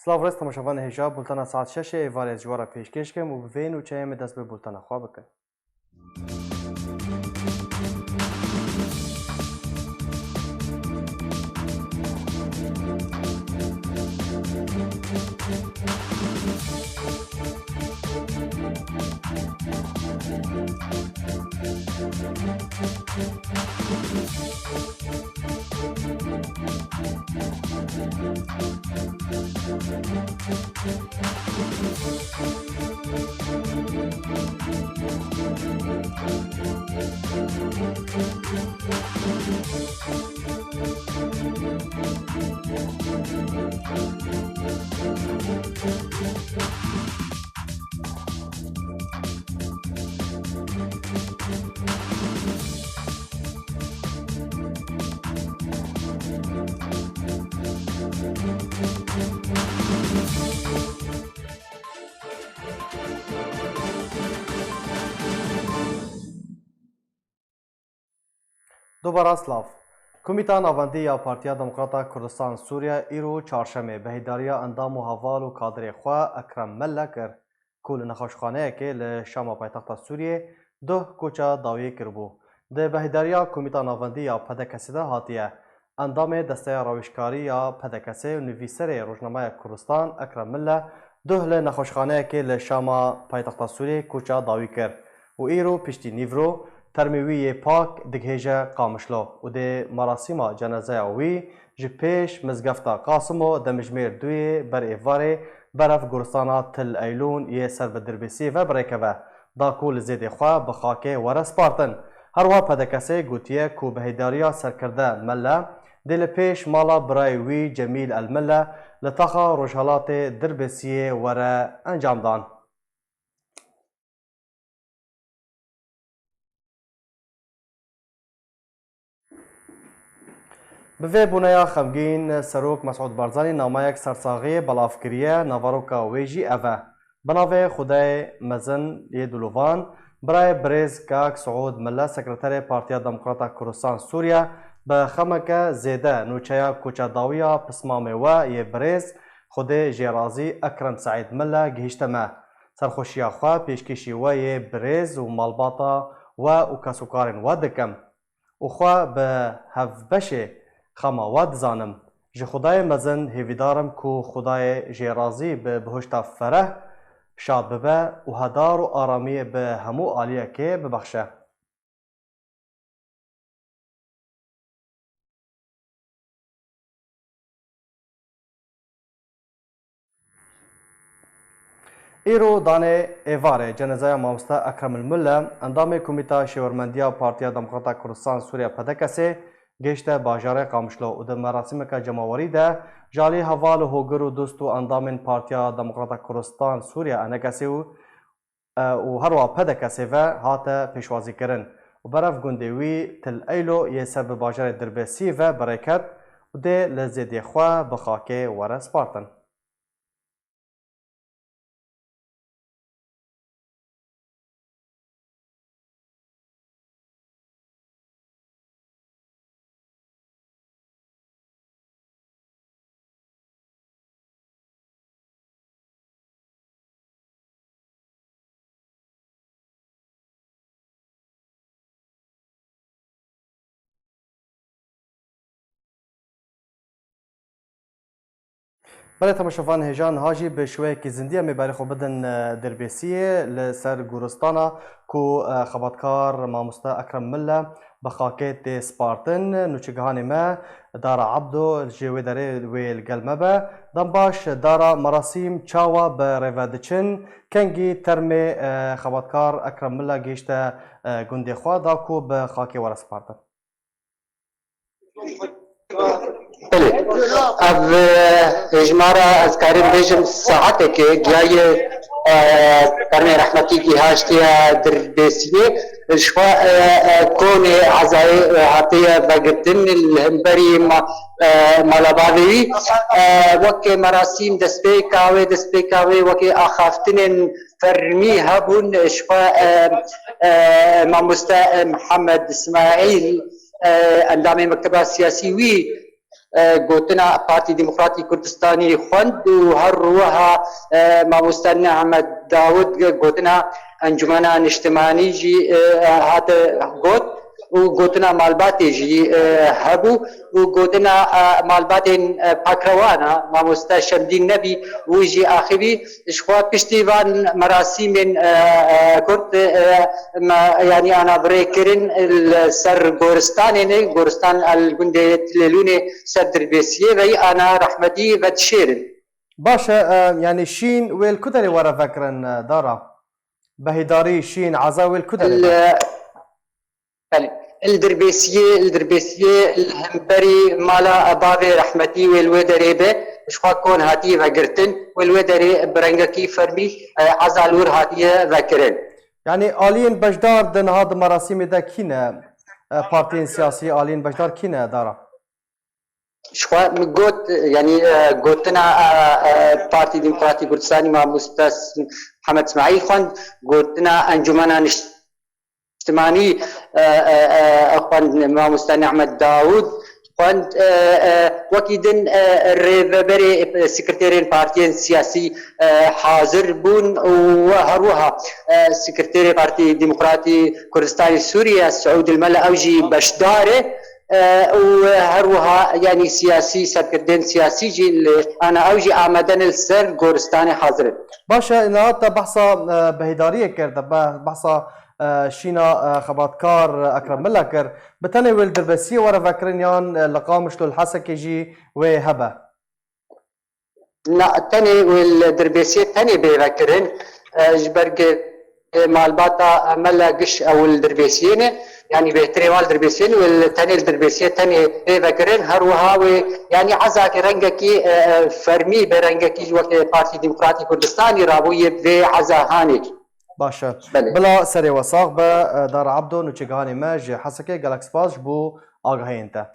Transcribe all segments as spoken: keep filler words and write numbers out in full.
Silav rêz temaşevanê hêja, bultena saet şeşê êvarê ez ji we re pêşkêş kim û bi vê nûçeyê em ê dest bi bultena xwe bikin. Dubara silav. Komîta Navendî ya Partiya Demokrata Kurdistan Sûriye îro çarşemê bi hêdariya endam û heval û kadirê xwe Ekrem Melle kir, ku li nexweşxaneyekê li Şama paytexta Sûriyê duh koça dawiyê kiribû. Di behdariya Komîta Navendî ya P D K S'ê de hatiye. Endamê Desteya Rawêjkarî ya P D K S'ê û nivîserê Rojnameya Kurdistan Ekrem Mille duh li nexweşxaneyekê li Şama paytexta Sûriyê koça dawî kir û îro piştî nîvro termê wî yê pak digihêje Qamişlo û dê merasîma cenezeya wî ji pêş mizgefta Qasimo demjimêr duyê ber êvarê berev goristana Til Eylûn yê ser bi Dirbêsiyê ve birêkeve. Da ku li zêdê xwe bi xakê were spartin. Her wiha P D K S'ê gotiye ku bi hêdariya serkirde Melle dê li pêş mala birayê wî Cemîl El Melle li taxa Rojhelatê Dirbêsiyê were encamdan. Bi vê boneya xemgîn, Serok Mesûd Barzanî namayek sersaxiyê belav kiriye, naveroka wê jî ev e: Bi navê Xwedayê Mezin yê Dilovan, birayê birêz Kak Siûd Mille, Sekreterê Partiya Demokrata Kurdistan Sûriye, bi xemeke zêde nûçeya koça dawiya pismamê we yê birêz Xwedê jê razî Ekrem Seîd Mille gihîşte me. Serxweşiya xwe pêşkêşî we yê birêz û malbata we û kesûkarên we dikim û xwe bi hevbeşê xema we dizanim. Ji Xwedayê mezin hêvîdar im ku Xwedayê jê razî bi bihuşta fereh şad bibe û hedar û aramiyê bi hemû aliyekê bibexşe. Îro danê êvarê cenezeya mamoste Ekrem El Mille, endamê Komîta Şêwermendiya Partiya Demokrata Kurdistan Sûriye P D K S'ê, gihişte bajarê Qamişlo û di merasîmeke cemawerî de ji alî heval û hogir û dost û endamên Partiya Demokrata Kurdistan Sûriye, E N K S'ê û û herwiha P D K S'ê ve hate pêşwazîkirin û berev gundê wî Til Eylo yê ser bi bajarê Dirbêsiyê ve bi rê ket û dê li zêdê xwe bi xakê were spartin. Belê temaşevan hêja, niha jî bi şêweyekî zindî em ê berê xwe bidin, e, Dirbêsiyê li ser goristana ku, e, xebatkar mamoste Ekrem Mille bi xakê tê spartin. Nûçegihanê me Dara Ebdo ji wê derê wê li gel me be. Dem baş, Dara, merasîm çawa bi rê ve diçin? Kengî termê, e, xebatkar Ekrem Mille gihişte, e, gundê xwe da ku bi xakê were spartin? Belê. Ev, e, hejmara, ez karim bêjim, saeteke giyaye, e, termê rehmetî gihaştiye Dirbêsiyê. Ji xwe, e, e, konê ezayê, e, hatiye vegirtin li hemberî ma-, e, mala bavê wî. E, weke merasîm destpêka wê, destpêka wê weke axaftinên fermî hebûn. Ji xwe, e, e, mamoste, e, Mihemed Îsmaîl, e, endamê mekteba siyasî wî, e, gotina Partî Demokratî Kurdistanî xwend û her wiha, e, mamoste Nehmet Dawud gotina Encumena Niştimanî jî, e, hate got û gotina malbatê jî, e, hebû û gotina, e, malbatên, e, pakrewana mamoste Şemdîn Nebî wî jî axivî. Ji xwe piştî van merasîmên, e, e, kurt, e, me, yanî ana birêkirin li ser goristanê ne, goristan el gundê Tilêlûnê ser Dirbêsiyê veyî ana rehmetî vedişêrin. Baş e, e, yanî şîn wê li ku derê were vekirin, e, Dara? Behîdarî, şîn, eza wê li ku derê be? Belê. Li Dirbêsiyê, li Dirbêsiyê li hemberî mala bavê rehmetî wê li wê derê be, ji xwe kon hatiye vegirtin, wê li wê derê bi rengekî fermî, e, eza li wir hatiye vekirin. Yanî aliyên beşdar di niha di merasîmê de kî ne? E, partiyên siyasî aliyên beşdar kî ne, Dara? Ji xwe min got, yanî, e, gotina, e, e, Partî Demokratî Kurdistanî mamoste Mihemed Smaîl xwend, gotina Encumena Niş-, Niştimanî, e, e, e, xwend mamoste Nehmet Dawud, xwend, e, e, wekî din, e, rêveberê, e, sekreterên partiyên siyasî, e, hazir bûn û her wiha, e, sekreterê Partî Demokratî Kurdistanî Sûriye, Siûd El Mela, ew jî beşdar e, e, û her wiha, yanî siyasî, serkirdên siyasî jî li ana ew jî amade ne li ser goristanê hazir in. Baş e, niha te behsa, e, behîdariyê kir, te be-, behsa e, şîna, e, xebatkar Ekrem Mila kir. Bi tenê wê li Dirbêsiyê were vekirin yan, e, li Qamişlo li Hesekê jî wê hebe? Na, tenê wê li Dirbêsiyê tenê bê vekirin. E, ji ber ku, e, malbata Mela giş ew li Dirbêsiyê ne. Yanî bêhtirê wan li Dirbêsiyê ne, wê li tenê li Dirbêsiyê tenê bê vekirin. Her wiha wê, yanî ezakî rengekî, e, e, fermî be, rengekî ji weke Partî Demokratî Kurdistanî rabûye vê eza hanê. Baş e. Belê. Bila serê we sax be, e, Dara Ebdo, nûçegihanê me ji Hesekê, gelek spas ji bo agahiyên te.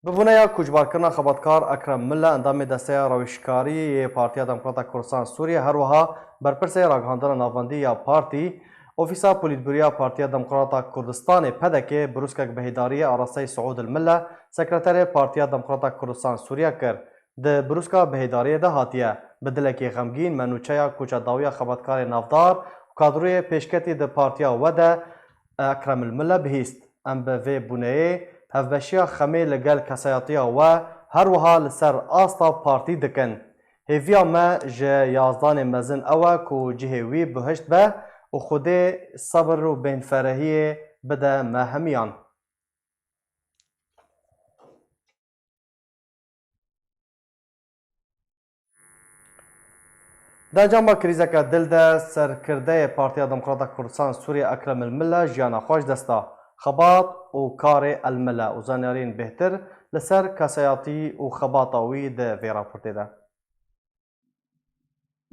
Bi bûneya koçbarkirina xebatkar Ekrem Milla, endamê Desteya Rawêjkarî yê Partiya Demokrata Kurdistan Sûriye, her wiha berpirsê ragihandina navendî ya partî, Ofîsa Polîtbûrû ya Partiya Demokrata Kurdistanê, P D K, birûskek bihêdariyê arasteyî Siûd El Milla, sekreterê Partiya Demokrata Kurdistan Sûriye kir. Di birûska bihêdariyê de hatiye, bi dilekî xemgîn me nûçeya koça dawiya xebatkarê navdar û kadroyê pêşketî di partiya we de Ekrem El Milla bihîst. Em bi vê bûneyê hevbeşiya xemê li gel kesayetiya we her wiha li ser asta partî dikin. Hêviya me ji yazdanê mezin ew e ku cihê wî bihişt be û Xwedê sebir û bênferehiyê bide me hemiyan. Di encama krîzeke dil de serkirdeyê Partiya Demokrata Kurdistan Sûriye Ekrem El Milla jiyana xwe ji dest da. Xebat û karê El Milla û zanyariyên bêhtir li ser kesayatî û xebata wî di vê raportê de.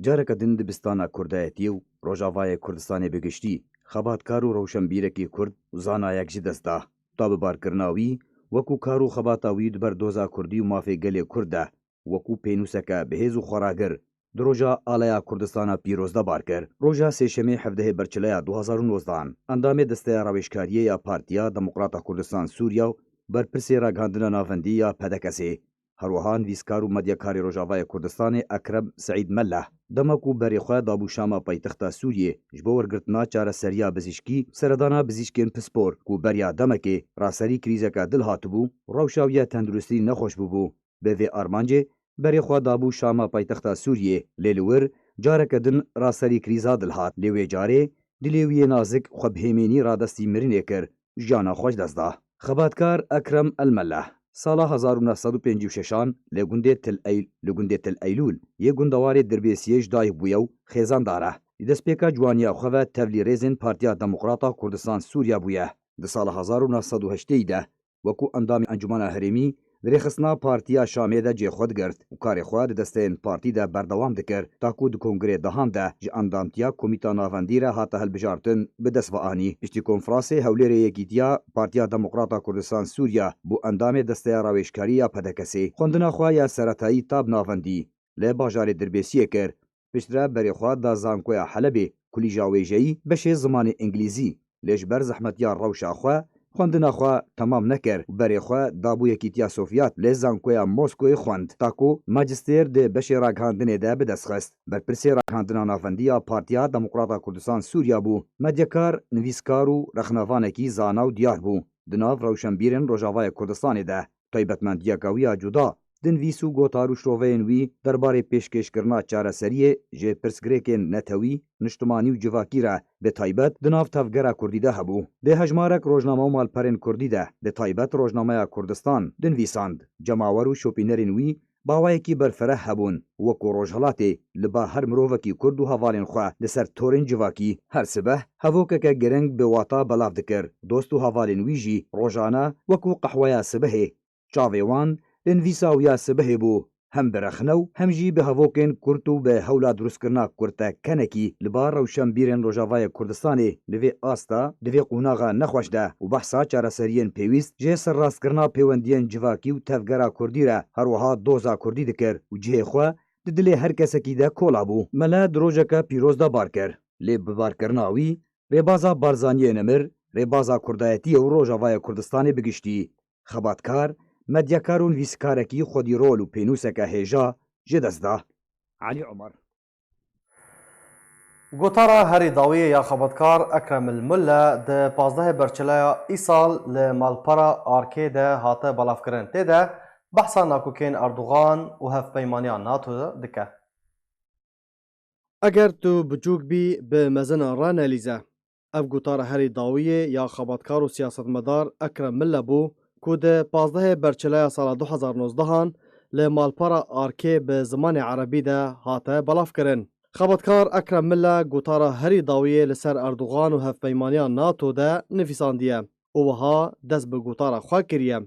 Careke din dibistana kurdayetiyê û Rojavayê Kurdistanê bi giştî, xebatkar û rewşenbîrekî kurd û zanayek ji dest da. Ta bi barkirina wî, wekû kar û xebata wî di ber doza kurdî û mafê gelê kurd de, wekû pênûseke bi hêz û xweragir, di roja Aleya Kurdistana Pîroz de bar kir. Roja Sêşemê hevdehê Berçileya du hazar û nozdehan, endamê Desteya Rawêjkariyê ya Partiya Demokrata Kurdistan Sûriya û berpirsê ragihandina navendî ya P D K S'ê, her wiha nivîskar û medyakarê Rojavayê Kurdistanê Ekrem Seîd Mella, dema ku berê xwe dabû Şama paytexta Sûriyê ji bo wergirtina çareseriya bizîşkî, seredana bizîşkên pispor ku beriya demekê raserî krîzeke dil hatibû, rewşa wî ya tenduristî nexweş bûbû. Bi vê armancê berê xwe dabû Şama paytexta Sûriyê, lê li wir careke din raserî krîza dil hat. Lê wê carê dilê wî yê nazik xwe bi hêmênî radestî mirinê kir. Jiyana xwe ji dest da. Xebatkar Ekrem El Mella sala hezar û neh sed û pêncî û şeşan li gundê Til Eyl-, li gundê Til Eylûl yê gundewarê Dirbêsiyê ji dayik bûye û xêzandar e. Li destpêka ciwaniya xwe ve tevlî rêzên Partiya Demokrata Kurdistan Sûriya bûye. Di sala hezar û neh sed û heştê de wekû endamê Encûmena Herêmî di rêxistina Partiya Şamê de cê xwe digirt û karê xwe di desteyên partî de berdewam dikir, ta ku di Kongirê dehan de ji endamtiya Komîta Navendî re hate hilbijartin bi dest ve anî. Piştî konferansê Hewlêrê Yekîtiya Partiya Demokrata Kurdistan Sûriya bo endamê Desteya Rawêjkarî ya P D K S'ê xwendina xwe ya seretayî ta bi navendî li bajarê Dirbêsiyê kir. Piştre berê xwe da Zankoya Helebê, Kulîja Wêjeyî, beşê zimanê Îngilîzî, lê ji ber zehmetiya rewşa xwe xwendina xwe temam nekir û berê xwe da bo Yekîtiya Sovyet lê Zankoya Moskoyê xwend, ta ku majistêr di beşê ragihandinê de bi dest xist. Berpirsê ragihandina navendî ya Partiya Demokrata Kurdistan Sûriya bû. Medyakar, nivîskar û rexnevanekî zana û diyar bû di nav rewşenbîrên Rojavayê Kurdistanê de. Taybetmendiyeke wî ya cuda, di nivîs û gotar û şiroveyên wî derbarê pêşkêşkirina çareseriyê ji pirsgirêkên netewî, niştimanî û civakî re, bi taybet di nav tevgera kurdî de hebû. Dê hejmarek rojname û malperên kurdî de, bi taybet Rojnameya Kurdistan, dinivîsand. Cemawer û şopînerên wî bi awayekî berfireh hebûn, wekû Rojhilatê li ba her mirovekî kurd û hevalên xwe li ser torên civakî. Her sibeh hevokeke giring bi wata belav dikir. Dost û hevalên wî jî rojane wekû qehweya sibehê, çavê wan li nivîsa wî ya sibehê bû, hem bi rexne û hem jî bi hevokên kurt û bi hewla dirustkirina kurtekenekî li ba rewşenbîrên Rojavayê Kurdistanê li vê asta, di vê qonaxa nexweş de û behsa çareseriyên pêwîst, jê serrastkirina pêwendiyên civakî û tevgera kurdî re, her wiha doza kurdî dikir û cihê xwe di dilê her kesekî de kola bû. Mele di rojeke pîroz de bar kir. Lê bi barkirina wî, rêbaza Barzaniyê nemir, rêbaza kurdayetiyê û Rojavayê Kurdistanê bi giştî, xebatkar, medyakar û nivîskarekî xwedî rol û pênûseke hêja ji dest da. Elî Omer. Gotara herî dawiyê ya xebatkar Ekrem El Mille di pazdehê Berçilaya îsal li malpera Arkê de hate belavkirin. Tê de behsa nakokên Erdogan û hevpeymaniya nato dike. Eger tu biçûk bî, bi mezinan re nelîze. Ev gotara herî dawiyê ya xebatkar û siyasetmedar Ekrem Mille bû, ku di pazdehê Berçilaya sala du hezar nozdehan li malpera Arkê bi zimanê erebî de hate belavkirin. Xebatkar Ekrem Mille gotara herî dawiyê li ser Erdogan û hevpeymaniya nato de nivîsandiye û wiha dest bi gotara xwe kiriye.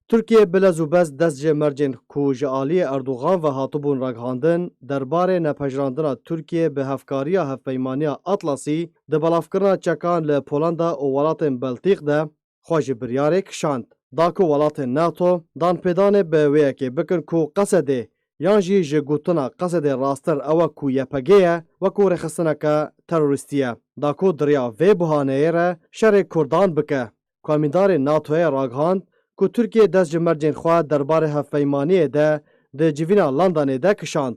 Tirkiye bi lez û bez dest ji mercên ku ji aliyê Erdogan ve hatibûn ragihandin, derbarê nepejirandina Tirkiye bi hevkariya hevpeymaniya Atlasî di belavkirina çekan li Polanda û welatên Beltîk de xwe ji biryarê kişand. Da ku welatên nato danpêdanê bi wê yekê bikin ku Qesedê, yan jî ji gotina Qesedê rasttir ew e ku Y P G ye, wekû rêxistineke terorîstî ye. Da ku di riya vê buhaneyê re şerê kurdan bike. Komîdarê natoyê ragihand ku Tirkiye dest ji mercên xwe derbarê hevpeymaniyê de di civîna Londonê de kişand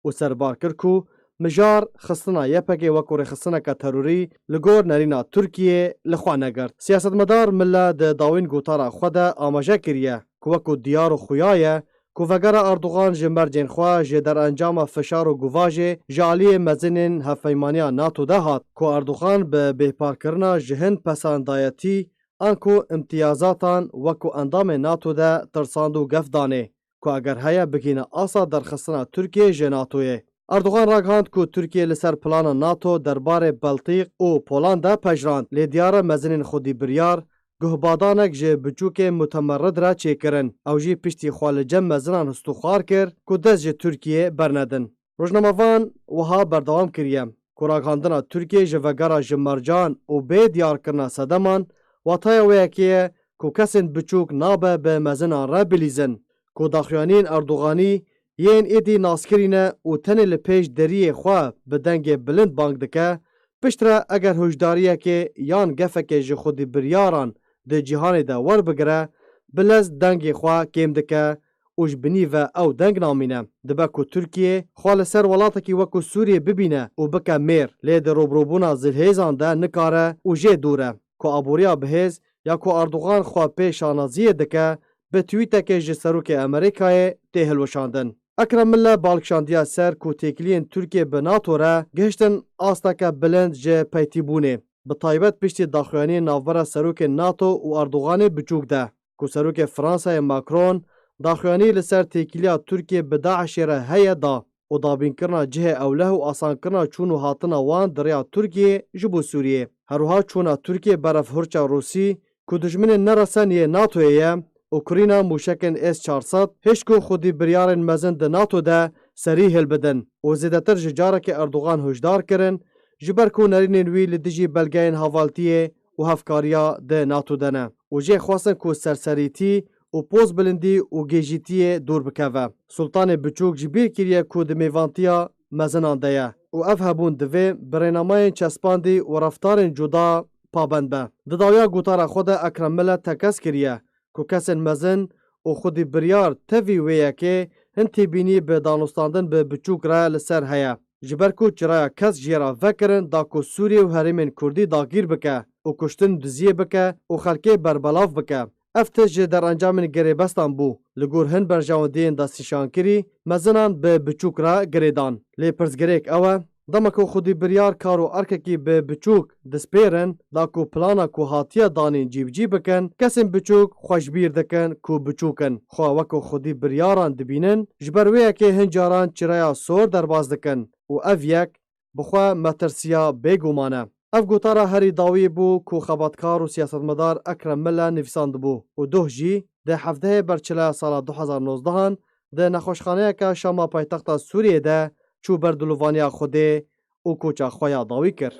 û serbar kir ku mijar xistina Y P G wekû rêxistineke terorî li gor nerîna Tirkiyê li xwe negirt. Siyasetmedar Mille di dawîn gotara xwe de amaje kiriye ku wekû diyar û xuya ye ku vegera Erdogan ji mercên xwe ji derencama fişar û guvajê ji aliyê mezinên hevpeymaniya nato de hat ku Erdogan bi bêparkirina ji hin pesandayetî anku îmtiyazatan wekû endamê nato de tirsand û gef danê ku eger heye bigihîne asta derxistina Tirkiyê ji natoyê. Erdogan ragihand ku Tirkiye li ser plana nato derbarê Beltîk û Polan de pejirand, lê diyar e mezinên xwedî biryar guhbadanek ji biçûkê mutemerid re çêkirin. Ew jî piştî xwe li cem mezinan histûxwar kir ku dest ji Tirkiyê bernedin. Rojnamevan wiha berdewam kiriye ku ragihandina Tirkiyê ji vegera ji mercan û bê diyarkirina sedeman, wataya wê yekê ye ku kesên biçûk nabe bi mezinan re bilîzin, ku daxuyaniyên Erdoganî yên êdî naskirî ne û tenê li pêş deriyê xwe bi dengê bilind bang dike, piştre eger hişdariyekê yan gefekê ji xwedî biryaran di cîhanê de werbigire, bi lez dengê xwe kêm dike û ji binî ve ew deng namîne. Dibe ku Tirkiye xwe li ser welatekî wekû Sûriyê bibîne û bike mêr, lê di rûbirûbûna zilhêzan de nikare û jê dûr e ku aboriya bihêz ya ku Erdogan xwe pê şanaziyê dike, bi twîtekê ji Serokê Amerîkayê tê hilweşandin. Ekrem Mille bal kişandiye ser ku têkiliyên Tirkiye bi nato re gihiştin asteke bilind ji peytîbûnê, bi taybet piştî daxuyaniyên navbera serokên nato û Erdoganê biçûk de, ku serokê Fransayê Macron daxuyanî li ser têkiliya Tirkiye bi DAIŞê re heye da û dabînkirina cihê ewleh û asankirina çûn û hatina wan di rêya Tirkiyê ji bo Sûriyê. Herwiha çûna Tirkiye beref hirça Rûsî ku dijminên neresen yê natoyê ye û kirîna mûşekên S çar sed hişk û xwedî biryarên mezin di nato de serî hilbidin û zêdetir ji carekê Erdogan hişdar kirin, ji ber ku nerînên wî li dijî belgeyên havaltiyê û hevkariya di nato de ne û jê xwestin ku serserîtî û pozbilindî û gêjîtiyê dûr bikeve. Sultanê Biçûk ji bîr kiriye ku di mêvantiya mezinan de ye û ev hebûn divê bi rênamayên çespandî û reftarên cuda pabend be. Di dawiya gotara xwe de Ekrem Mile tekez kiriye ku kesên mezin û xwedî biryar tevî wê yekê hin têbînî bi danûstandin bi biçûk re li ser heye. Ji ber ku çiraya kes jê re vekirin da ku Sûriyê û herêmên Kurdî dagîr bike û kuştin diziyê bike û xelkê berbelav bike. Ev tişt ji derencamên girêbestan bû. Li gor hin berjewendiyên destnîşankirî, mezinan bi biçûk re girêdan. Lê pirsgirêk ew e, dema ku xwedî biryar kar û erkekî bi biçûk dispêrin, da ku plana ku hatiye danîn cîbicî bikin, kesên biçûk xwe ji bîr dikin ku biçûk in. Xwe weko xwedî biryaran dibînin, ji ber wê yekê hin caran çireya sor derbas dikin û ev yek bi xwe metirsiya bêguman e. Ev gotara herî dawî bû ku xebatkar û siyasetmedar Ekrem Mile nivîsandibû û doh jî di hevdehê Berçile sala du hezar nozdehan di nexweşxaneyeke Şama paytexta Sûriyê de çû ber dilovaniya Xwedê û koça xwe ya dawî kir.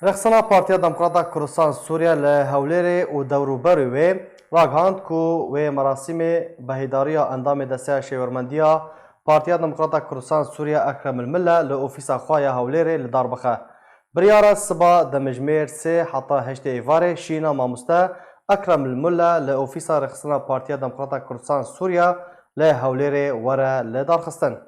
Rexsana Partiya Demokrata Kurdistan Sûriye li Hewlêrê û dewrûberê wê ragihand ku wê merasîmê bihêdariya endamê Desteya Şêwermendiya Partiya Demokrata Kurdistan Sûriye Ekrem El Mille li ofîsa xwe ya Hewlêrê li dar bixe. Biryar e siba demijmêr sê heta heştê êvarê şîna mamoste Ekrem El Mille li ofîsa rêxistina Partiya Demokrata Kurdistan Sûriye li Hewlêrê were li darxistin.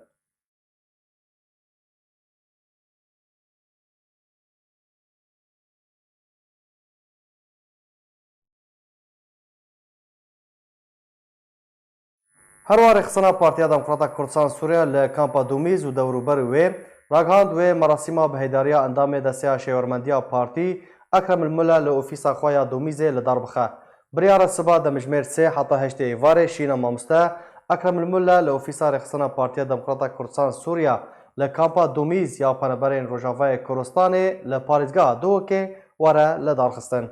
Her wiha rêxistina Partiya Demokrata Kurdistan Sûriye li kampa Domîz û dewrûberê wê ragihand wê merasîma bihêdariya endamê Desteya Şêwermendiya Partî Ekrem El Mule li ofîsa xwe ya Domîzê li dar bixe. Biryar e siba demijmêr sê heta heştê êvarê şîna mamoste Ekrem El Mule li ofîsa rêxistina Partiya Demokrata Kurdistan Sûriye li kampa Domîz ya Penaberên Rojavayê Kurdistanê li parêzgeha Duhokê were li darxistin.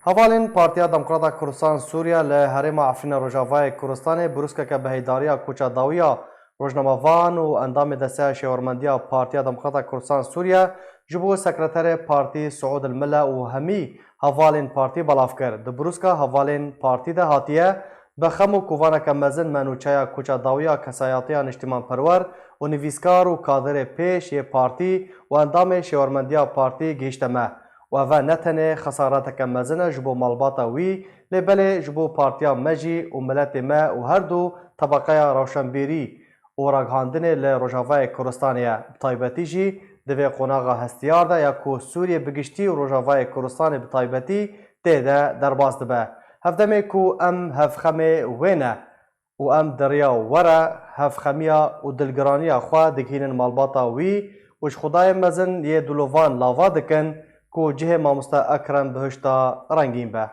Hevalên Partiya Demokrata Kurdistan Sûriye li herêma Efrîna Rojavayê Kurdistanê brûskeke bihêdariya koça dawiya rojnamevan û endamê Desteya Şêwermendiya Partiya Demokrata Kurdistan Sûriye ji bo sekreterê partî Suud El Mile û hemî hevalên partî belav kir. Di brûska hevalên partî de hatiye, bi xem û kovaneke mezin me nûçeya koça dawiya kesayetiya niştîmanperwer û nivîskar û kaderê pêş yê partî û endamê şêwermendiya partî gihîşte me û ev ne tenê xesareteke mezin e ji bo malbata wî, lê belê ji bo partiya me jî û miletê me û her du tebeqeya rewşenbîrî û ragihandinê li Rojavayê Kurdistanê ye. Bi taybetî jî di vê qonaxa hestiyar de ya ku Sûriyê bi giştî û Rojavayê Kurdistanê bi taybetî tê de derbas dibe. Hevdemê ku em hevxemê wê ne û em di riya we re hevxemiya û dilgiraniya xwe digihînin malbata wî û ji Xwedayê mezin yê dilovan lava dikin ku cihê mamoste Ekrem bihişta rengîn be.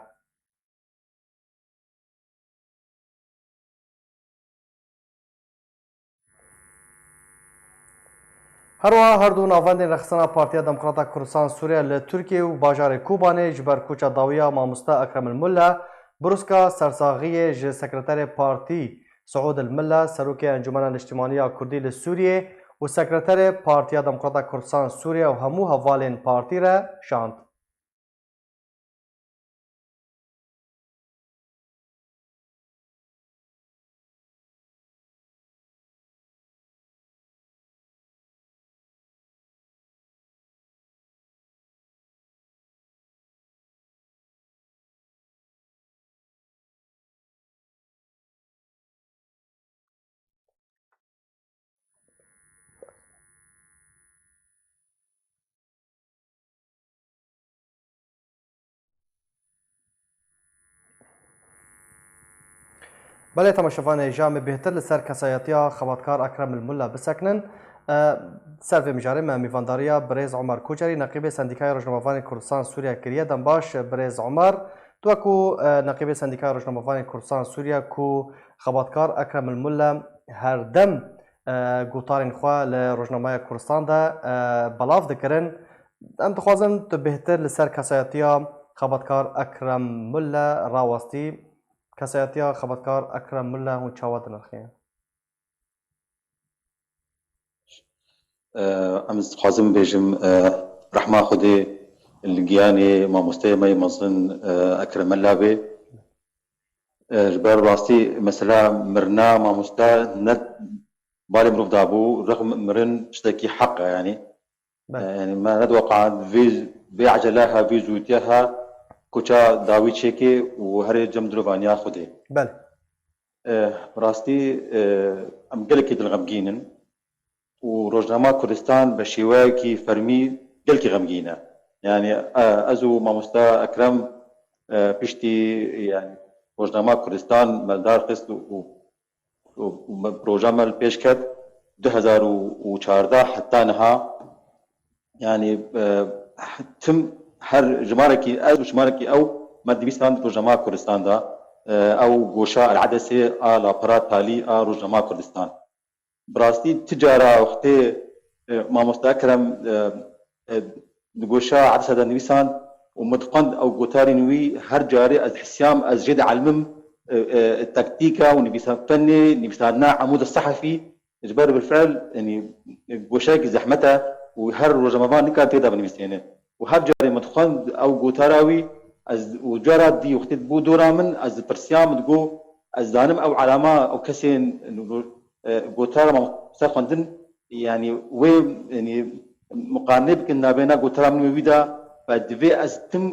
Her wiha her du navendên Rexistina Partiya Demokrata Kurdistan Sûriye li Tirkiye û bajarê Kobanê ji ber koça dawiya mamoste Ekrem El Mulla, brûska sersaxiyê ji sekreterê partî Suud El Mulla, serokê Encûmena Niştimanî ya Kurdî li Sûriyê û sekreterê Partiya Demokrata Kurdistan Sûriye û hemû hevalên partî re şand. Belê temaşevanê, ji em ê bêhtir li ser kesayetiya xebatkar Ekrem El Mulla bisekinin. E, ser vê mijarê me mîvandariya birêz Omer Koçerî, neqîbê Sendîkaya Rojnamevanê Kurdistan Sûriye kiriye. Dem baş, birêz Omer. Tu wekû, e, neqîbê Sendîkaya Rojnamevanê Kurdistan Sûriye ku xebatkar Ekrem El Mulla her dem, e, gotarên xwe li Rojnameya Kurdistan de, e, belav dikirin, em dixwazin tu bêhtir li ser kesayetiya xebatkar Ekrem Mulla rawestî. Kesayetiya xebatkar Ekrem Mulla hûn çawa dinirxînin? E, em dixwazim bêjim, e, rehma Xwedê li giyanê mamosteyê me yê mezin, e, Ekrem Mulla bê. E, ji ber rastî mesela mirina mamoste ne balê mirov dabû, rexm mirin tiştekî heq e, yanî. Belê. E, yanî me nediweqand vê, vê ecele he, vê zûtiye he, koça dawî çêkê û herê cem dilovaniya Xwedê. Belê. E, bi rastî, e, em gelekî dilxemgîn in û rojnama Kurdistan bi şêweyekî fermî gelkî xemgîn e. Yanî, e, ez û mamoste Ekrem, e, piştî, yanî, rojnama Kurdistan me li dar xist û, û, û me, proja me li pêş ket du hezar û çardeh heta niha. Yanî, e, tim her jimarekî ez û jimarekî ew me nivîsand rojnama Kurdistan de. E, ew goşa El Edesê a lapera talî a rojnama Kurdistan. Bi rastî ti cara wextê, e, mamoste Ekrem, e, e, di goşa Edisa de nivîsand û min dixwend ew gotarên wî her carê ez dihesiyam, ez jê dielimim, e, e, taktîka û nivîsa fenê, nivîsandina emûda sehefî, ji ber bilfiil, yanî, goşeyekî zehmet e û her rojnamevan nikare tê de binivîsêne. Û her carê min dixwend ew gotara wî, ez û cara dî wextê dibû dora min, ez dipirsiyam, min digot, ez zanim ew elama, ew kesên, e, gotara mamoste xwendin, yanî wê, yanî muqarene bikin navbêna gotara min û wî de, ve divê ez tim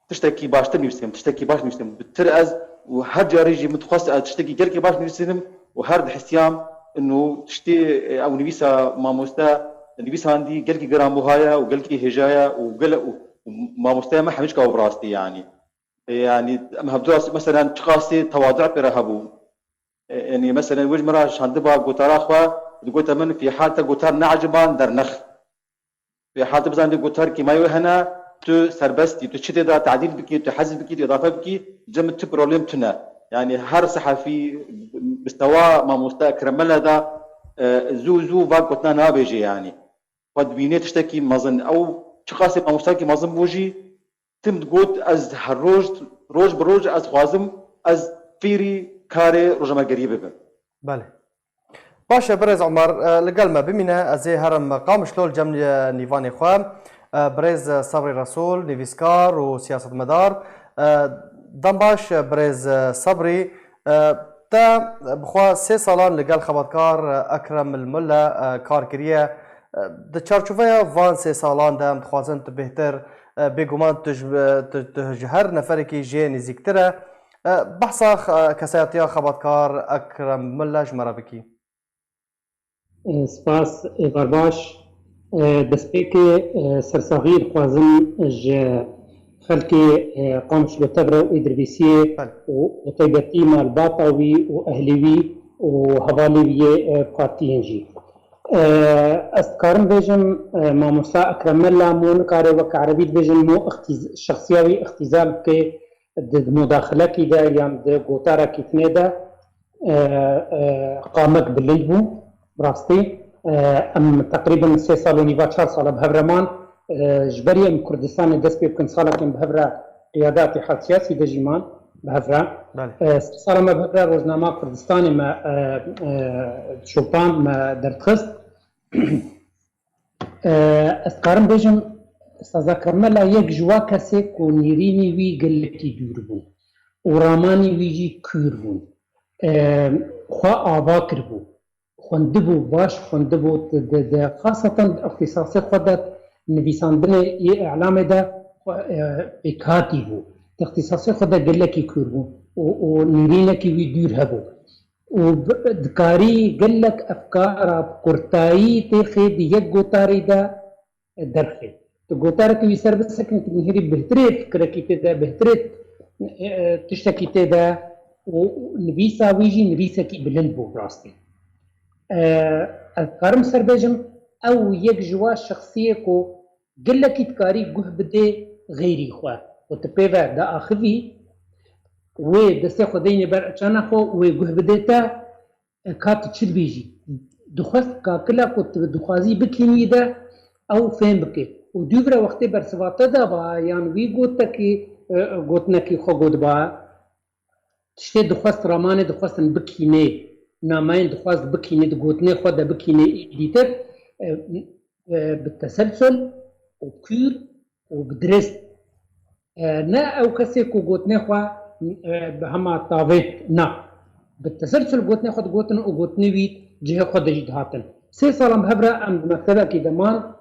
tiştekî baştir nivîsim, tiştekî baş nivîsim. Bitir ez û her carê jî min dixwest ez tiştekî gelkî baş nivîsim û her dihesiyam ino tiştê, e, ew nivîsa mamoste nivîsandî gelkî giranbuha ye û gelkî hêja ye û gele û, û mamosteya me hemî çika bi rastî yanî. E, yanî em hevdû rast, meselen çiqasî tewadu pê re hebû. E, yanî meselen wê ji min re şandiba gotara xwe, digote min fî hal te gotar neeciban dernex. Fî hal tu bizanî gotar kîmayê wê hene, tu serbest î, tu çi tê de tadîl bikî, tu hezf bikî, tu îdafe bikî, cem tu problem tune. Yanî her sehefî mistewa mamoste Ekrem Mele de, e, zû zû va gotina nabêje yanî. Xwe dibînê tiştekî mezin. Ew çiqasê mamostekî mezin bû jî, tim digot, ez her roj, roj bi roj ez dixwazim ez fêrî karê rojnamegeriyê bibim. Belê. Baş e, birêz Omar, e, li gel me bimîne, ez ê herim Qamişlo li cem, e, nîvanê xwe. E, birêz, e, Sebrî Resûl, nivîskar û siyasetmedar. E, dem baş, e, birêz, e, Sebrî. E, te bi xwe sê salan li gel xebatkar, e, Ekrem El Mule, e, kar kiriye. E, di çarçoveya van sê salan de em dixwazin tu bêhtir, e, bêguman tu ji, tu, tu ji her neferekî jê nêzîktir e. E, behsa xe-, kesayetiya xebatkar Ekrem Mule ji me re bikî. E, spas, êvar baş. E, destpêkê, e, sersaxî dixwazim ji xelkê, e, Qamişlo Tevra û Êdirbîsiyê Belê. û bi taybetî malbata wî û ehlê wî û hevalê wî yê, e, partiyên jî. E, ez dikarim bêjim, e, mamosta Ekrem Mela, mo nikare weke erebî dibêjin, mo ixtîz-, şexsiya wî ixtîzal bike di mudaxilekî de yan di gotarekî tinê de, e, e, qamek bilind bû, bi rastî. E, em teqrîben sê sal û nîva, çar sal e bi hev re man. E, ji berî em Kurdistanê dest pê bikin, salekên bi hev re qiyada îtîhad siyasî de jî man bi hev re. Belê. E, sê sala me bi hev re rojnama Kurdistanê me, e, e, şopand, me derdixist. E, ez dikarim bêjim, Ustaz Ekrem Mela yek ji wa kesê ku nîrînî wî gelekî dûr bûn û ramanî wî jî kûr bûn. E, xwe ava kiribû. Xwendibû, baş xwendibû, di, di, di, xaseten di ixtîsasê xwe de, nivîsandinê yê îlamê de xwe, e, pêkhatî bû. Di ixtîsasê xwe de gelekî kûr bû û, û nîrînekî wî dûr hebû. Û bi, dikarî gelek efkara bi kurtayî têxê di yek gotarî de derxê. Tu gotarekî wî ser bisekin, tu nihêrî bihtirê fikirekî tê de, bihtirê, e, e, tiştekî tê de û nivîsa wî jî nivîsekî bilind bû bi rastî. E, ez dikarim ser bêjim, ew yek ji wa şexsiyê ku gelekî dikarî guh bidê xeyrî xwe. Ku tu pê ve diaxivî, wê destê xwe deynê ber çana xwe, wê guh bidê te, e, ka tu çi dibêjî. Dixwest kakila ku tu dixwazî bikînî de ew fêm bike. Û dûvre wextê bersiva te daba yan wî gotekî, e, gotinekî xwe gotba, tiştê dixwest, ramanê dixwestin bikînê, namayên dixwest bikînê, di gotinê xwe de bikînê êdîtir, e, e, bi teselsul û kûr û bi dirêst. E, ne ew kesê ku gotinê xwe e, bi hema tavê na. Bi teselsul gotinê xwe digotin û gotinê wî cihê xwe de jî dihatin. Sê salan bi hev re em di mektebekî de man,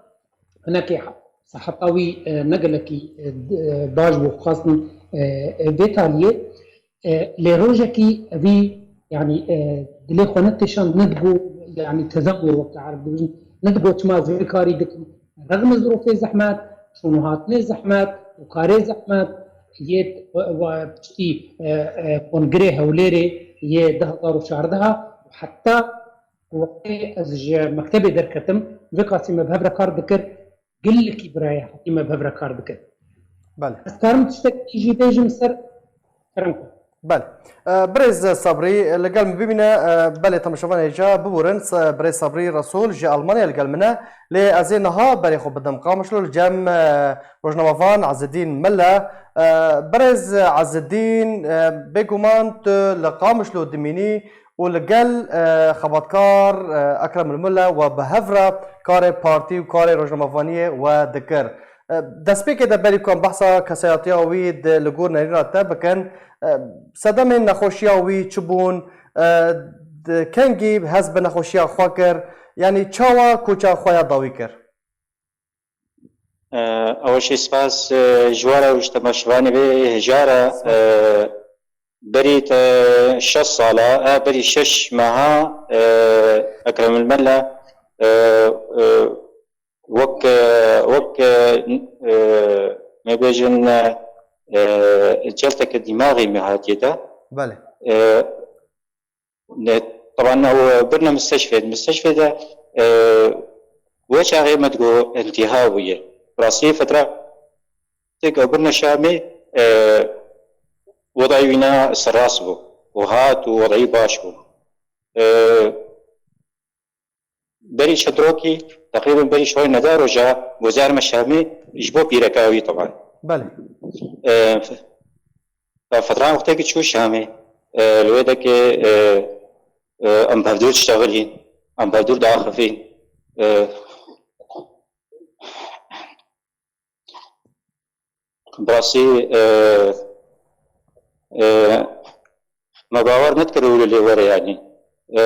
hinekê seheta wî, e, ne gelekî, e, d-, e, baş bû, xwestin, e, e, vê taliyê. E, lê rojekî evî, yanî, e, dilê xwe netêşand, nedigot, yanî tezemur wek ereb dibêjin, nedigot çima ez vê karî dikim. Rexmê zirofê zehmet, çûn û hatinê zehmet û karê zehmet, yê, e, piştî, e, e, kongirê Hewlêrê yê du hezar û çardeh û heta wextê ez ji mektebê derketim, vê qasî me bi hev re kar dikir, gelekî birayê hetî me bi hev re kar dikir. Belê. Ez karim tiştekî jî bêjim ser kerem ku. Belê. E, Birêz Sabrî, li gel min bimîne, e, belê temaşevanê hêja biborin, se-, Birêz Sabrî Resûl ji Almanya li gel min e. Lê ez ê niha berê xwe bidim Qamişlo li cem, e, rojnamevan Ezedîn Mele. E, Birêz Ezedîn, e, bêguman tu li Qamişlo dimînî û li gel, e, xebatkar, e, Ekrem Mele we bi hev re karê partî û karê rojnamevaniyê we dikir. E, destpêkê de berî ku em behsa kesayetiya wî di, li gor nerîna te bikin, e, sedemên nexweşiya wî çi bûn? E, di kengî hest bi nexweşiya xwe kir? Yanî çawa koça xwe ya dawî kir? E, Ew jî spas, e, ji we re û ji temaşevanê vê hêja re. E, berî te şeş sala, e, berî şeş meha, e, Ekrem Mele, e, e, wek, e, wek, e, e, me bêjin, e, e, celteke dîmaxî me hatiye de. Belê. E, ne, teban ew birine misteshfê. Misteshfê de, e, wê çaxê me digo intîha bûye. Rastî fetra têk ew birine Şamê, e, wedayî wîna serast bû. Û hat û wedayî baş bû. E, Berî çend rokî, teqrîben berî şoy neda roja, gozar me Şamê ji bo pîreka wî teban. Belê. E, f-, e, fetran wextekî çû Şamê, e, li wê dekê, e, e, em bi hevdû diştexilîn, em bi hevdû daxivîn. E, Bi rastî, e, e, me bawer nedikir wilo lê were, yanî. E,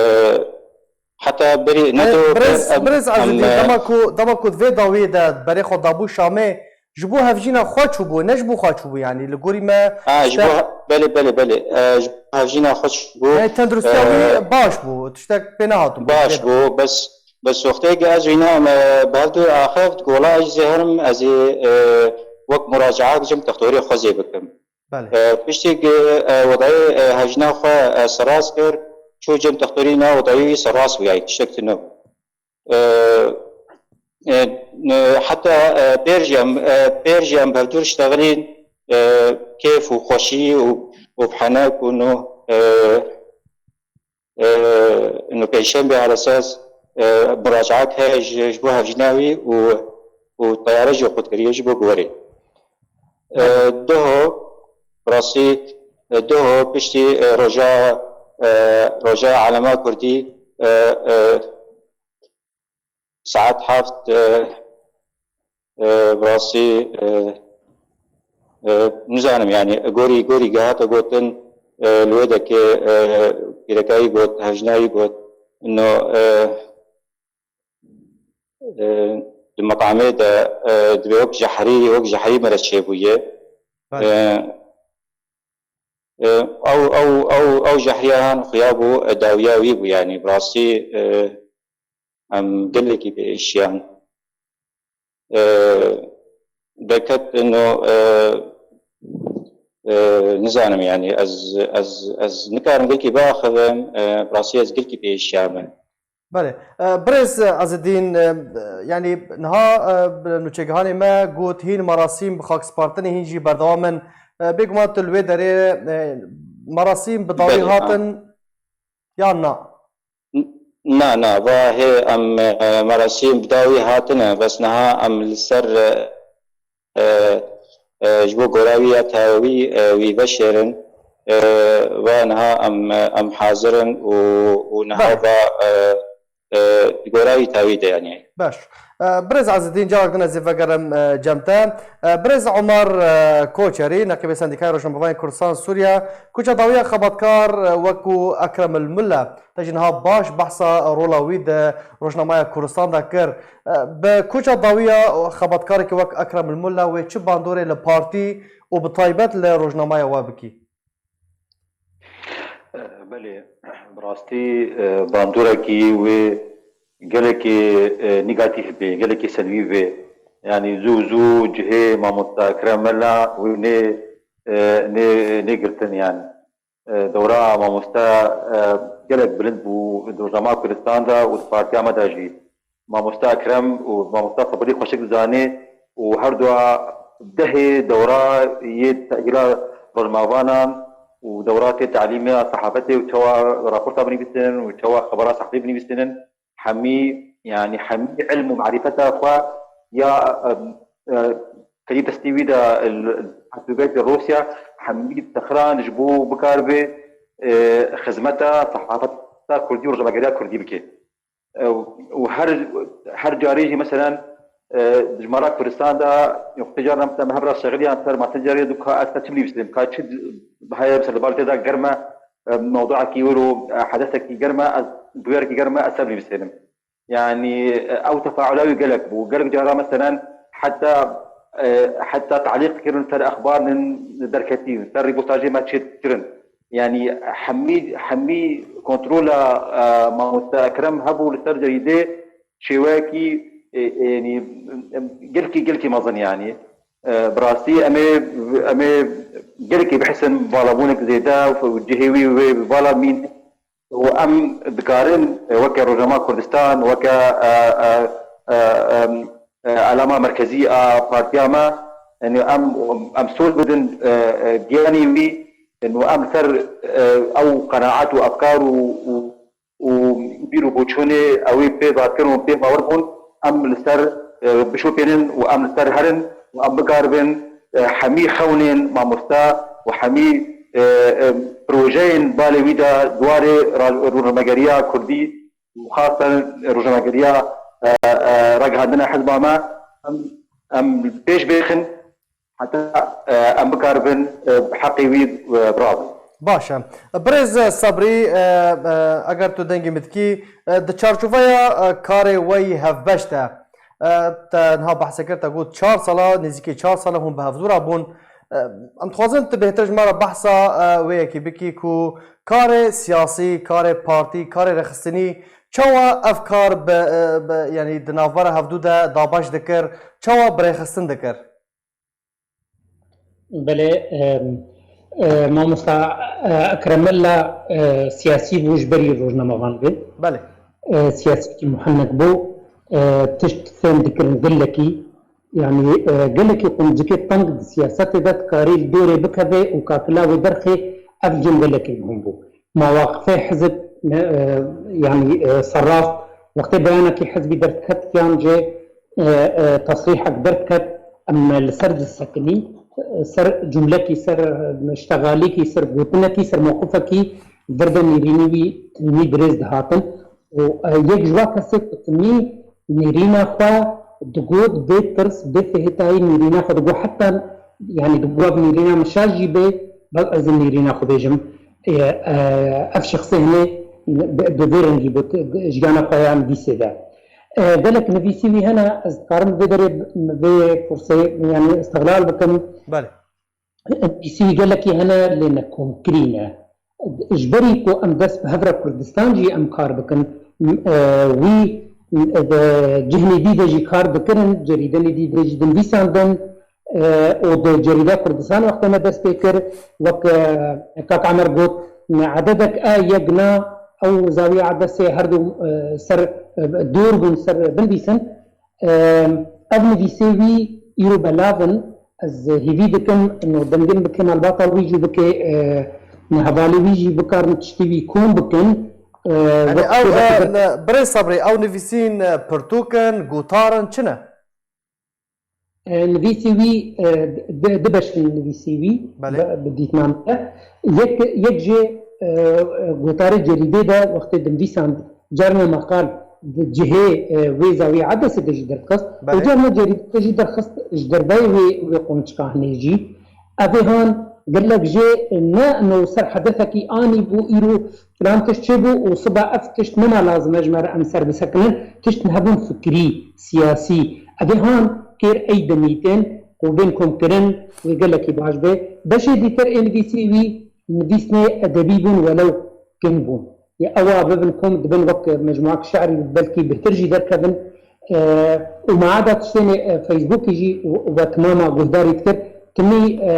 heta berî ne Birêz, em, Birêz em, Ezîdî, e, dema ku, dema ku di vê dawiyê de berê xwe dabû Şamê, ji bo hevjîna xwe çûbû, ne ji bo xwe çûbû, yanî li gorî me Ha, ji bo, belê, belê, belê. E, ji bo hevjîna xwe çûbû. Yanî tenduristiya wî, e, baş bû, tiştek pê nehatibû. Baş bû, bes, bes wextê ku ez wîna me bi hevdû axeft, gola ez zêherim, ez ê, e, wek muracaat cem textorê xwe zê bikim. Belê. E, piştî ku, e, wedayê, e, hevjîna xwe, e, serast kir, çû cem textorî na wedayî wî serast bû, yanî tiştek tune bû. E, e, e, heta, e, pêr jî em, e, pêr jî em bi hevdû diştexilîn, e, kêf û xweşî û, û bi henek û no, e, e, no pêşembe her esas, e, muracaat heye ji, ji bo hevjîna wî û, û teyare jî qut kiriye ji bo guherê. E, Duho, bi rastî, e, duho piştî, e, roja, e, roja alema kurdî, e, e, saet heft, e, e, bi rastî, e, e, nizanim, yanî gorî, gorî gehate gotin, e, li wê dekê, e, pîrekayî got, hevjinayî got, no, e, e, di metamê de, e, divê wek jehrî, wek jehrî me re çêbûye. Belê. E, e, ew, ew, ew, ew jehriya han xuya bû, e, dawiya wî bû, yanî bi rastî, e, em gelekî pê êşiyan. E, derket ino, e, e, nizanim, yanî ez, ez, ez nikarim gelkî biaxivim, e, bi rastî ez gelkî pê êşiya me. Belê. E, Birêz Ezedîn, e, yanî niha, e, bi nûçegihanê me got hîn merasîm bi xakspartinê hîn jî berdewam in. E, bêguman tu li wê derê, e, merasîm bi dawî Belê, ha. hatin yan na? N-, na, na, va hê em, e, merasîm bi dawî hatine, bes niha em li ser, e, e, e, ji bo gora wî ya tawî, e, wî veşêrin, e, va niha em, e, em hazir in û, û niha Belê. va, e, e, di gora wî tawî de, yanî. Baş. E, Birêz Ezedîn, carek din ez ê vegerim, e, cem te. E, Birêz Omer, e, Koçerî, neqîbê Sendîkaya Rojnamevanên Kurdistan Sûriye, koça dawiya xebatkar, e, wekû Ekrem El Mula, te jî niha baş behsa rola wî di rojnameya Kurdistan de kir. E, bi koça dawiya xebatkarekî wek Ekrem El Mula wê çi bandorê li partî û bi taybet li rojnameya we bikî? Belê, bi rastî, e, bandorekî wê gelekî, e, negatîf bê, gelekî selbî bê. Yanî zû zû cihê mamosta Ekrem Mela wê nê, e, nê, nê girtin yanî. E, dewra mamosta, e, gelek bilind bû di Rojnameya Kurdistan de û di partiya me de jî. Mamosta Ekrem û mamosta Sabirî xweşik dizanê û her dua dehê dewra yê tehîla rojnamevanan û dewra tê telîmê ya sehafetê û çawa raporta binivîsînin û çawa xebera sehafetê binivîsînin, hemî, yanî hemî ilm û marîfeta xwe ya, em, e, tevî destî wî de li, li Sovyetê Rûsya hemî dixiran ji bo bikaribe, e, xizmeta sehafeta kurdî û rojnamegeriya kurdî bike. E, û her, her carê jî, meselen, e, di Mijara Kurdistan de, wextê caran, mesela, me hev re şexiliyan ser, ma ti carê dû ka ez te çi binivîsînim, ka çi heye, mesela, li bal tê de germ e, e, mewduekî wilo, e, hedesekî germ e, ez, bûyerekî germ e, ez te binivîsînim. Yanî, e, ew tefaula wî gelek bû. Gelek cara, meselen, heta, e, heta talîq kirin ser exbarên derketî, ser rîpotajê me çêdikirin. Yanî hemî, hemî kontrola, e, mamoste Ekrem hebû li ser cerîdê şêweyekî, e, e, yanî, em, gelkî, gelkî mezin yanî. E, bi rastî em ê, em ê gelkî bihisin valabûnek zêde û cihê wî wê vala mîn û em dikarin, e, weke Rojnameya Kurdistan, weke, e, e, e, em, e, elama merkezî a partiya me, yanî em, em soz bidin, e, e, giyanî wî, yanî em ser, e, ew qenaet û efkar û, û, û bîr û boçûnê ew ê pê dadkirin û pê bawer bûn, em li ser, e, bişopênin û em li ser herin û em bikaribin, e, hemî xewnên mamosta û hemî, e, e, projeyên balê wî de di warê ra-, rojnamegeriya kurdî û xasten rojnamegeriya, e, e, ragihandina hizba me, em, em pêş bêxin. Heta, e, em bikaribin, e, heqê wî, e, birazin. Baş e. Birêz Sebrî, e, e, eger tu dengê min dikî, e, di çarçoveya, e, karê we yî hevbeş de, e, te niha behse kir, te got çar sala, nêzîkî çar sala hûn bi hevdû re bûn. E, em dixwazin tu bêhtir ji me re behsa, e, wê yekê bikî ku karê siyasî, karê partî, karê rêxistinî çawa ev kar bi, e, bi, yanî di navbera hevdû de dabeş dikir, çawa bi rêxistin dikir? Belê, em, e, mamosta, e, Ekrem Mella, e, siyasî bû, ji berî rojnamevan bê. Belê. E, siyasekî muhenek bû, e, tişt fêm dikirin gelekî, yanî, e, gelekî quncikê teng di siyasetê de dikarî li dorê bikeve û kakila wê derxê ev cem gelekî muhim bû. Ma waqifê hizb, e, yanî, e, serraf, wextê beyanekî hizbî derdiket yan jî, e, e, tesrîhek derdiket, em li ser disekinî, e, ser cumlekî, ser, e, ştegalîkî, ser gotinekî, ser mewqifekî vir de nêrînî wî timî dirêz dihatin. Û, e, yek ji wa kesê ku timî nêrîna xwe digot, bê tirs, bê fihêtayî nêrîna xwe digot, heta, yanî digot, nêrîna min şaş jî bê, bes ez ê nêrîna xwe bêjim. E, e, ev şexsê hinê bi, bi vê rengî bû, jiyana xwe ya nivîsê de. E, gelek nivîsî wî hene, ez dikarim vê derê, vê furseyê, yanî, îstixlal bikim. Belê. Nivîsî wî gelekî hene, lê nekomkirî ne. Ji berî ku em dest bi hev re Kurdistan jî em kar bikin, e, wî, e, di cihnê dî de jî kar dikirin, cerîdenê dî de jî dinivîsandin, e, û di cerîda Kurdistan wextê me dest pê kir, wek, e, kak Emer got, ededek e yek na, ew zawiya edesê her du, e, ser, e, dûr bûn ser binivîsin. Ev nivîsê wî îro belav in. Ez hêvî dikim, no dengin bike malbata wî jî bike, e, hevalê wî jî bikarin tiştê wî kom bikin. E, Yanî wek ew, e, ne, Birêz Sebrî, ew nivîsîn, e, pirtûk in, gotar in, çi ne? E, nivîsê wî, e, di, di beş in nivîsê wî, Belê. bi, bi dîtina min de. Yek, yek jê, e, e, gotarê cerîdê de wextê dinivîsand, carna maqal, di cihê, e, wêza wî Edesê de jî derdixist. Belê. Û carna carî de jî derxist ji derveyê wê, wê qonçika hinê jî. Evê han gelek jê ne no ser hedefekî anî bû îro filan tişt çêbû û siba ev tişt nema lazim e ji me re em ser bisekinin. Tişt hebûn fikrî, siyasî. Evê han kêr ey demîtin û bên komkirin wê gelekî baş be. Beşê dîtir ê nivîsî wî nivîsnê edebî bûn welew kin bûn. Ya ewa bibin kom dibin wek mecmuak şe'rî belkî bihtir jî derkevin. E, û maada tiştênê, e, Facebookî jî û, û we timama guhdarî dikir. Timî, e,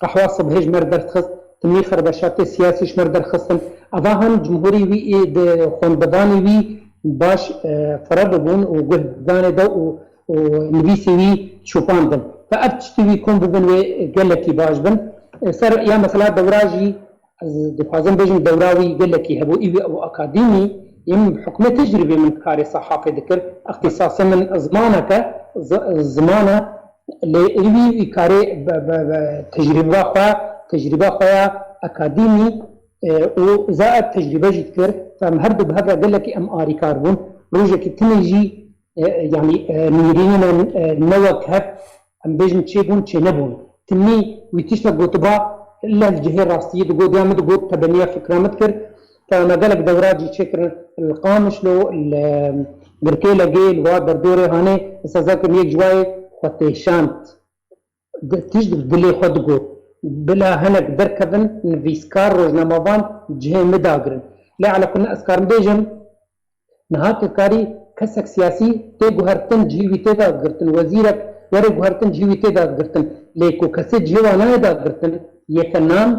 qehwa sibhê ji me re derdixist, timî xerbeşatê siyasî ji me re derxistin. Eva han cumhurî wî ê di xwendevanê wî baş, e, fire bibûn û guh danê de û, û nivîsê wî çopandin. Fe ev tiştî wî kom bibin wê gelekî baş bin. E, ser ya mesela dewra jî Ez dixwazim bêjim dewra wî gelekî hebû. Î wî ew akademî yên hikûmet tecrîbê min karê sehafê dikir. Îxtîsasê min zimaneke, zi-, ziman e. Lê î wî, wî karê be, be, be, tecrîba xwe, tecrîba xwe ya akademî, e, û za ev tecrîbe jî dikir. Em her du bi hev re gelekî em arîkar bûn. Rojekî tinê jî e, yanî, e, nêrînên, e, ne wek hev, em bêjin çêbûn, çênebûn. Timî wî tiştek gotiba, illa li cihê rastiyê digot, ya min digot, tebeniya fikra min dikir. Te me gelek dewra cî çêkirin, li Qamişlo, li Girkê Legê, li wa derdorê hanê, ez heza kim yek ji wayê xwe têşand. Di-, tişt bi dilê xwe digot. Bila hinek derkevin, nivîskar, rojnamevan cihê min dagirin. Lê ala kulli ez karim bêjim, niha tu karî kesek siyasî tê guhertin, cihê wî tê dagirtin, wezîrek were guhertin, cihê wî tê dagirtin. Lê ku kesê cihê wan nayê dagirtin, yeke nan,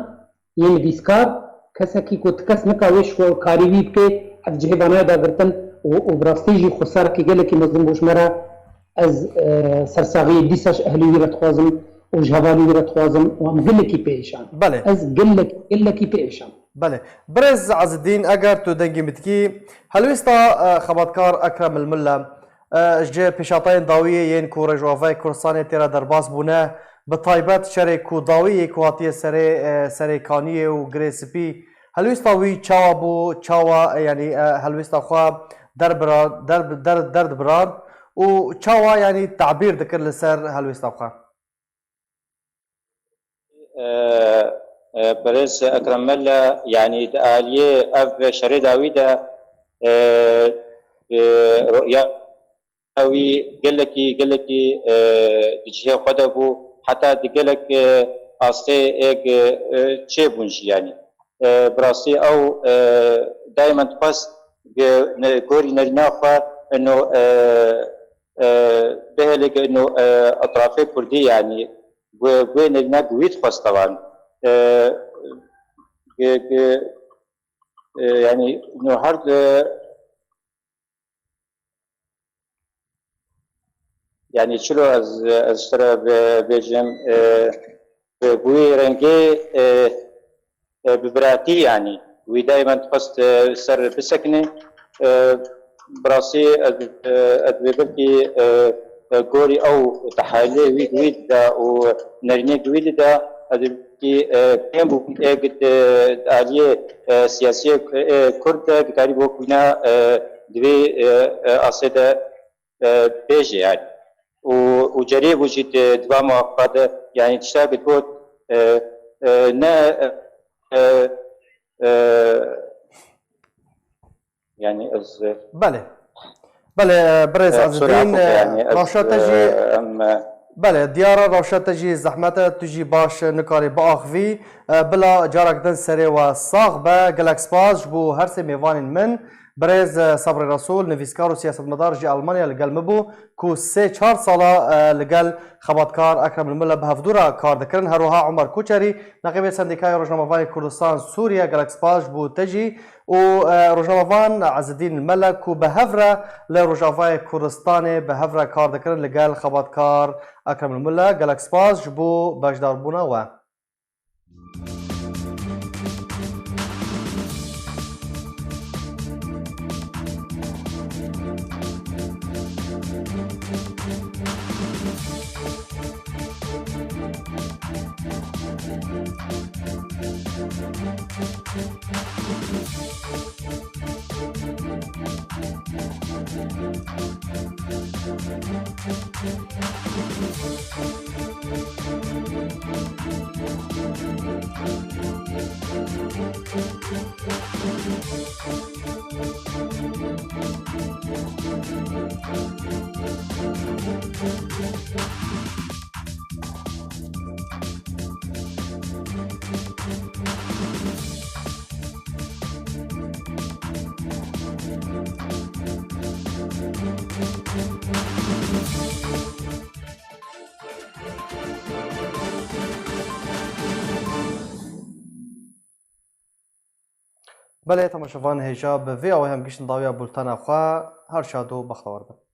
yê nivîskar, kesekî ku ti kes nika wê şikarî wî bike, ev cihê wan nayê dagirtin û, û bi rastî jî xwesarekî gelekî mezin bû ji me re. Ez, e, sersaxiyê dîsa ji ehlê wî re dixwazim û ji hevalê wî re dixwazim û em gelekî pê êşan. Belê. Ez gelek-, gelekî pê êşan. Belê. Birêz Ezidîn, eger tu dengê min dikî, helwêsta, e, xebatkar Ekrem El Mille, e, ji pêşatayên dawiyê yên ku Rojavayê Kurdistanê tê re derbas bûne, bi taybet şerê ku dawî yê ku hatiye serê, e, serê kaniyê û girê spî, helwêsta wî çawa bû, çawa, e, yanî, e, helwêsta xwe derbira-, derb-, der-, derdibirand û çawa, yanî, tebîr dikir li ser helwêsta xwe? E, e, Birêz Ekrem Mele, yanî di aliyê ev şerê dawî de, e, e, roya wî gelekî, gelekî, e, di cihê xwe de bû, heta di gelek, e, astê êk, e, çêbûn jî, yanî. E, bi rastî ew, e, daymen dixwest ge-, ne-, gorî nerîna xwe, ino, e, e, bihêle ge ino, e, etrafê Kurdî, yanî, gu-, guê nerîna gu wî dixwest tevan. E, ge-, ge-, e, yanî, ino her, e, yanî, çilo ez, ez ji te re be-, bêjim, e, bi wî rengê, e, e, bi biratî, yanî, wî daymen dixwest, e, ser bisekine. E, bi rastî ez, e, ez wê belkî, e, e, gorî ew tehalê wî di wî de û nerînê di wî de, ez wê belkî, e, kêm bû, ê git, e, aliyê, e, siyasiyê, e, Kurd de dikarî bo ku wîna, e, di vê, e, e, asê de, e, bêje, yanî. Û, û cerê bû jî di, di va muhabata de, yanî tişta ki got, e, e, ne, e, e, e, yanî ez, e, Belê. Belê, e, birêz, e, Ezidîn, e, yanî ez, rewşa te jî, e, em, e, belê, diyar e, rewşa te jî zehmet e, tu jî baş, e, nikarî biaxivî. E, bila carek din serê we sax be. Gelek spas ji bo her sê mêvanên min. Birêz, e, Sabrê Resûl, nivîskar û siyasetmedar ji Almanya li gel min bû, ku sê çar sala, e, li gel xebatkar Ekrem Mile bi hevdû re kar dikirin. Her wiha Omer Koçerî, neqîbê Sendîkaya Rojnamevanê Kurdistan Sûriye, gelek spas ji bo te jî û, e, rojnamevan Ezidîn Mele, ku bi hev re li Rojavayê Kurdistanê bi hev re kar dikirin li gel xebatkar Ekrem Mile. Gelek spas ji bo beşdarbûna we. Belê, temaşevan hêja bi vê awê hem giştin dawiya bultena xwe, her şad û bextewar bin.